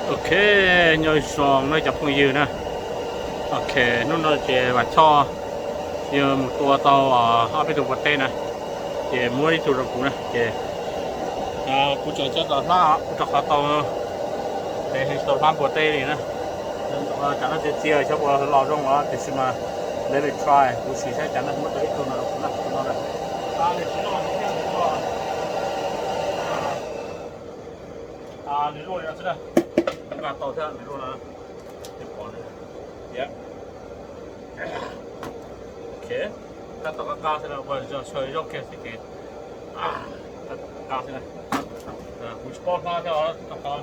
Ok, nyob zoo nawb cov phooj ywg na. Ok, hnub no ces Vam Choj yog mus tua tau ob peb tug npua teb na, ces muab ib tug rau kuv na, ces kuv tseem tsis tau hlab, kuv rau qhov tau, tsis tau hlab npua teb li na. Tsam no txias txias xyov puas los zoo os, tiam sis mas let it try, kuv sim saib tsam no muab tau ib tug no rau kuv na, tus no na. Nws luaj li no xwb na, nqa tau thiab nws luaj no, ces pom nws, yep. Ok, nqa tau qab qab xwb na, ua zaum sawv zaum kiag xwb ces nqa tau qab qab xwb na. Kuv tsis paub hlab thiab os, rau qhov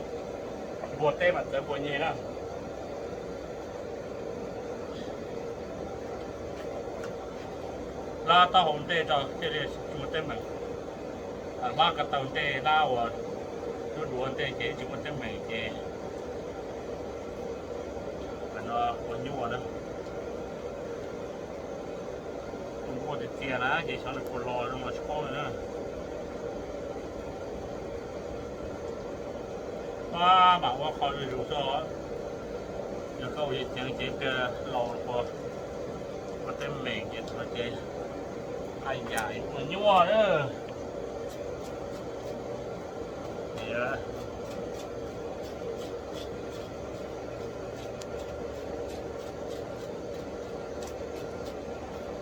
npua teb mas txawv npua nyeg na. Hlab taub hau ntej rau thiaj li tsis muaj teeb meem. Hlab ko taw ntej, hlab uas duab duav ntej ces tsis muaj teeb meem ces no ua nyuaj na. Tus npua tiag tiag na ces xyov nws puas los zoo los tsis paub li na. Pab mam ua qhov zuj zus xwb, yog koj ua ceev ceev tiag laus los puas ua teeb meem ces txog ces haj yam ua nyuaj na.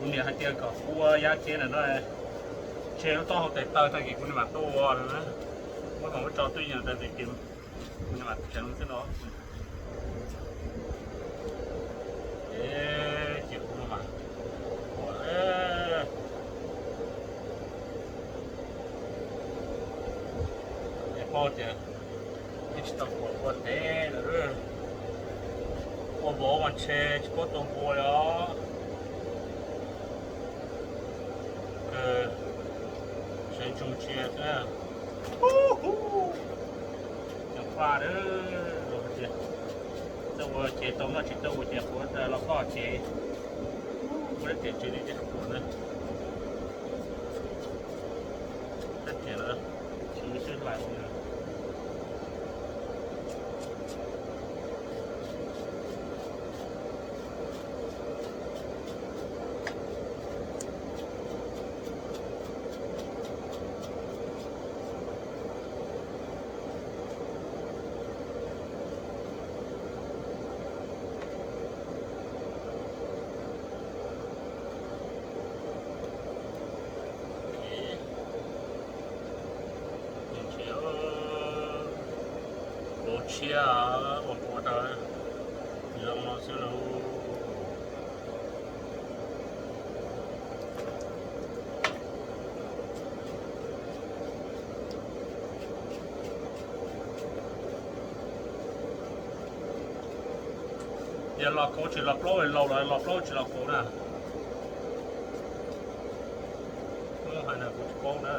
Kuv niam hais tias kom kuv ua yab txhiab ntawm no, tseg lub taub hau tes taw tag kis kuv niam mam tuaj ua no na. Muab kom muab tso twj ywm tag kis kuv niam mam tseev xwb no. Ces kuv no mas, ua, es paub tias yeej tsis tau kuam ua teb lawm, ua vov mas ntshe tsis paub tua npua li os. Seev tsuag ntsia xwb na. Ceev faj, luag hais tias txawj ua ces tau noj, tsis txawj ua ces quav los koj ces ua dab tsi tsis li ces quav na. Dab tsi lawm, tsis sib lais ua na. Kuv tshiab ua npua rau zoo no xwb lauj. Yog los kauv tsis los plaub, laus los los plaub tsis los kauv na. Muab hais na kuv tsis paub na.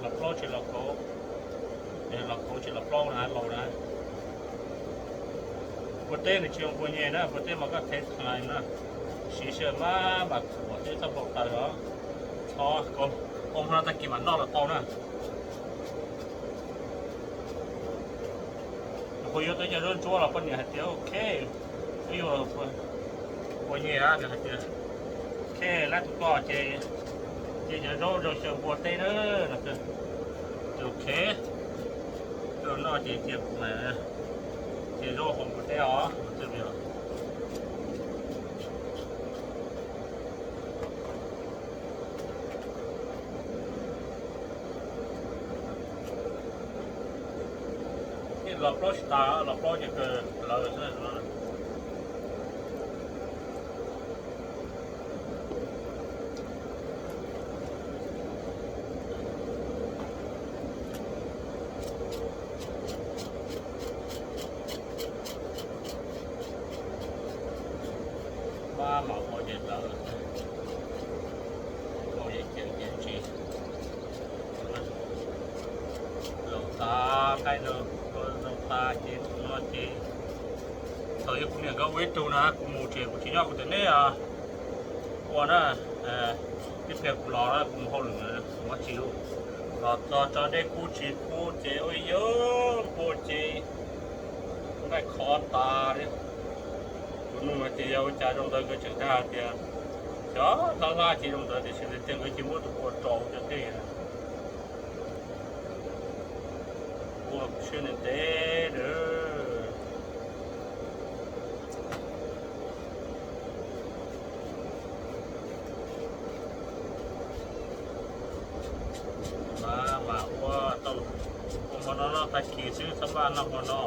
Los plaub tsis los kauv, los kauv tsis los plaub na, laus na. Npua teb nws tsis zoo npua nyeg na, npua teb mas koj thev thaim na, siv sij hawm maj mam khuam thiab txhob npau taws os. Qhov, qhov hmo no tag kis mam noj los tau na. Kuv yuav tau cov zaub ntsuab los poj niam hais tias ok, twb yog npua nyeg, nws hais tias ok, lab tus koj ces cia cov zaub zoo xyaw npua teb na no. Ok, noj ces cia kuv cia zaub hauv npua teb os. Los plaub tsis tas, los plaub ces kawg lawv xwb. Pab mam ua ces lawv, ua ces ces ces tsis laus tas, nqaij no laus tas ces no ces txog Kuv niam nkawd ua ib tug na, kuv mus ces kuv tsis nyob kuv tias neb ua na, ib pliag kuv los kuv mus hauj lwm, kuv tsis los txog tso dej kub tsis kub ces ua yog npua ces nqaij khov tas li. Kuv nug hais tias yog ua cas zoo ntawd nkawd tseem dag hais tias xyov hlab hlab ces zoo ntawd tiam sis tias nkawd cia muab tus ua rau cov dej ua siab ntev ntev lawm. Mas ua tau, ua hmo no noj tag kis xwb, txhob npaj noj hmo no.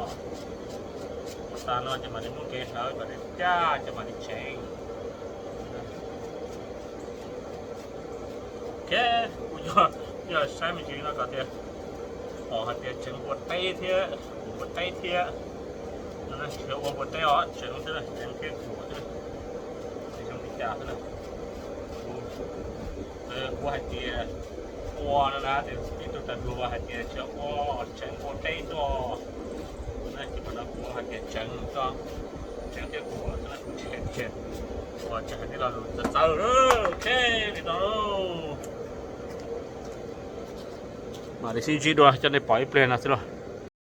Ua tas no ces mam li muab kev hlawv kom li caj ces mam li tseev. Ok, kuv yog saib me ntsis no kom tias, pom hais tias tseev npua teb thiab, kuam npua teb thiab. Tsis ua npua teb os, tseev xwb, tseev thiab kuam xwb. Tsis zoo li cas xwb na. Kuv hais tias ua no na, ib tug tag hluas hais tias tsis ua, tseev npua teb xwb os. Na ces mas no kuv hais tias tseev xwb, tseev thiab kuam xwb, kuv tsis hais tias, kuv tsis hais tej lo lus txawv txawv. Ok, li no mam li sib ntsib dua, coj nej pom ib pliag no xwb los.